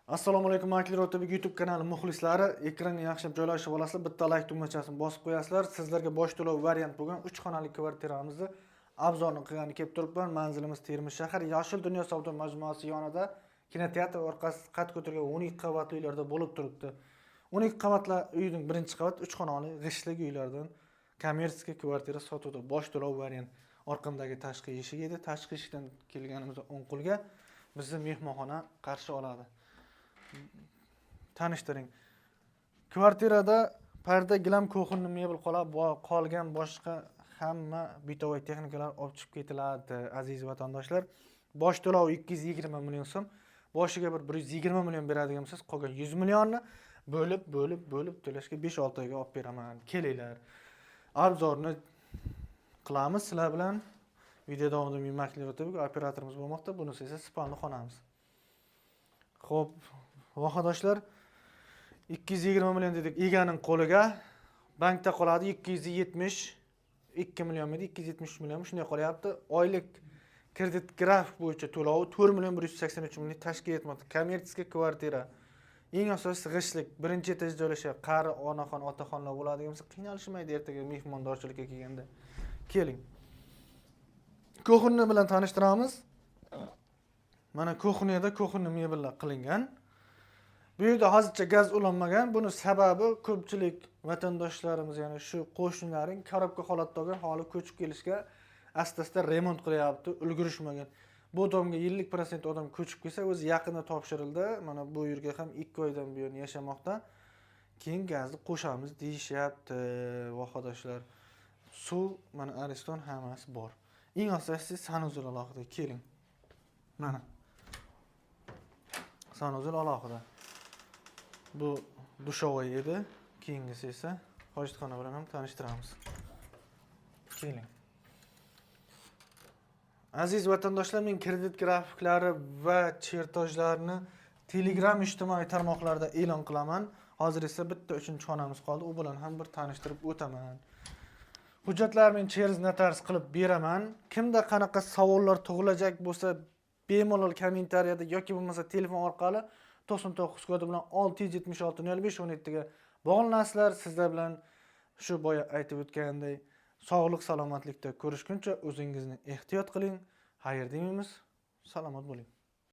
Assalomu alaykum, Makler Otabek YouTube kanali muxlislari. Ekranga yaxshilab joylashib olasizlar, bitta like tugmachasini bosib qo'yasizlar. Sizlarga bosh to'lov variant bo'lgan 3 xonali kvartiramizni обзор ni qilgani kelib turibman. Manzilimiz Termiz shahar, Yashil dunyo savdo majmuasi yonida, kinoteatr orqasi qad ko'targan 12 qavatli uylarda bo'lib turibdi. 12 qavatli uyning birinchi qavat 3 xonali g'ishtlik uylardan коммерческий kvartira sotuvda, bosh to'lov variant. Orqamdagi tashqi eshik edi. Tashqi eshikdan kelganimizda o'ng qo'lga bizni mehmonxona qarshi oladi. Tanishtiring. Kvartirada parda, gilam, кухонный mebel qoladi, qolgan boshqa hamma бытовой texnikalar olib chiqib ketiladi, aziz vatandoshlar. Bosh to'lov 220 million so'm. Boshiga bir 120 million beradigan bo'lsangiz, qolgan 100 millionni bo'lib, bo'lib, bo'lib to'lashga 5-6 oyga olib beraman. Kelinglar. Обзор ni qilamiz sizlar bilan. Video davomida men, Makler Otabek, operatorimiz bo'lmoqda. Bunisi esa спальный xonamiz. Xo'p, vatandoshlar, 220 million dedik, eganing qo'liga, bankda qoladi 272 millionmidi, 273 million, shunday qolyapti. Oylik kredit grafik bo'yicha to'lovi 4 million 183 mingni tashkil etmoqda. Коммерческий kvartira. Eng asosiysi, g'ishtlik, birinchi etajda joylashgan. Qari onaxon, otaxonlar bo'ladigan bo'lsa, qiynalishmaydi ertaga mehmondorchilikka kelganda. Keling. Кухня bilan tanishtiramiz. Mana, кухня da кухонный mebellar qilingan. Bu yerda hozircha gaz ulanmagan. Buni sababi ko'pchilik vatandoshlarimiz, ya'ni shu qo'shnilaring коробка holatda olgan, holi ko'chib kelishga asta-asta remont qilyapti, ulgurishmagan. Bu дом ga 50% odam ko'chib kelsa, o'zi yaqinda topshirildi. Mana bu yerga ham 2 oydan buyon yashamoqda. Keyin gazni qo'shamiz deyishyapti, vatandoshlar. Suv, mana, Ariston, hammasi bor. Eng asosiysi, санузел alohida. Keling. Mana. Санузел alohida. Bu душевой edi. Keyingisi esa hojatxona bilan ham tanishtiramiz. Keling. Aziz vatandoshlar, men kredit grafiklari va chertojlarni Telegram ijtimoiy tarmoqlarida e'lon qilaman. Hozir esa bitta uchinchi xonamiz qoldi. U bilan ham bir tanishtirib o'taman. Hujjatlarni men через notarius qilib beraman. Kimda qanaqa savollar tug'ilajak bo'lsa, bemalol kommentariyada yoki bo'lmasa telefon orqali 99 kodi bilan 676 05 17 ga bog'lanasizlar. Sizlar bilan shu boya aytib o'tganday, sog'lik salomatlikda ko'rishguncha o'zingizni ehtiyot qiling. Xayr demaymiz. Salomat bo'ling.